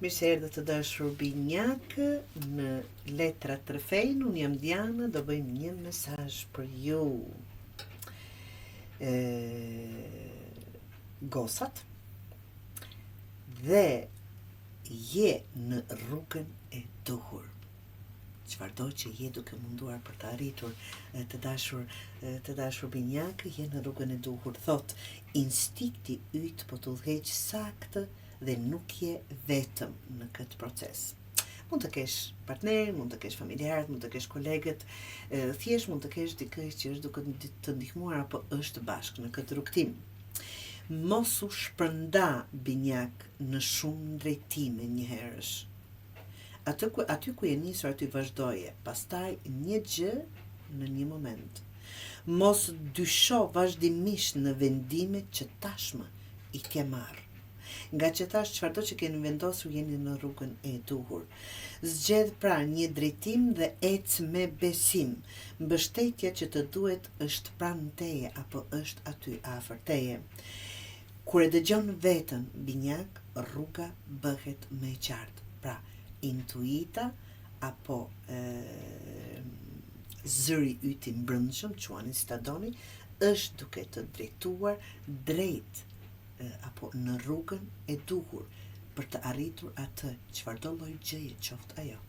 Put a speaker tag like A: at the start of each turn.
A: Mirë se erdhët të dashur binjakë në Letra të Rrëfejnë, unë jam Diana, do bëjmë një mesazh për ju. E, gocat dhe je në rrugën e duhur. Çfarëdo që je duke munduar për të arritur të dashur të dashur binjakë, je në rrugën e duhur. Thotë, instinkti yt po të udhëheq saktë dhe nuk je vetëm në këtë proces. Mund të kesh partnerin, mund të kesh familjarët, mund të kesh kolegët, thjesht mund të kesh dikë që është duke të ndihmuar apo është bashkë në këtë rrugëtim. Mos u shpërnda binjak në shumë drejtime njëherësh. Aty ku, aty ku je nisur aty vazhdoje, pastaj një gjë në një moment. Mos dysho vazhdimisht në vendimet që tashmë i ke marrë. Ngaqë thashë çfarëdo që keni vendosur jeni në rrugën e duhur. Zgjedh pra një drejtim dhe ec me besim. Mbështetja që të duhet është pranë teje apo është aty afër teje. Kur e dëgjon veten, binjak, rruga bëhet më e qartë. Pra, intuita apo e, zëri yt i mbrendshëm, quani si ta doni, është duke të drejtuar drejt apo në rrugën e duhur për të arritur atë çfarëdo lloj gjëje qoftë ajo.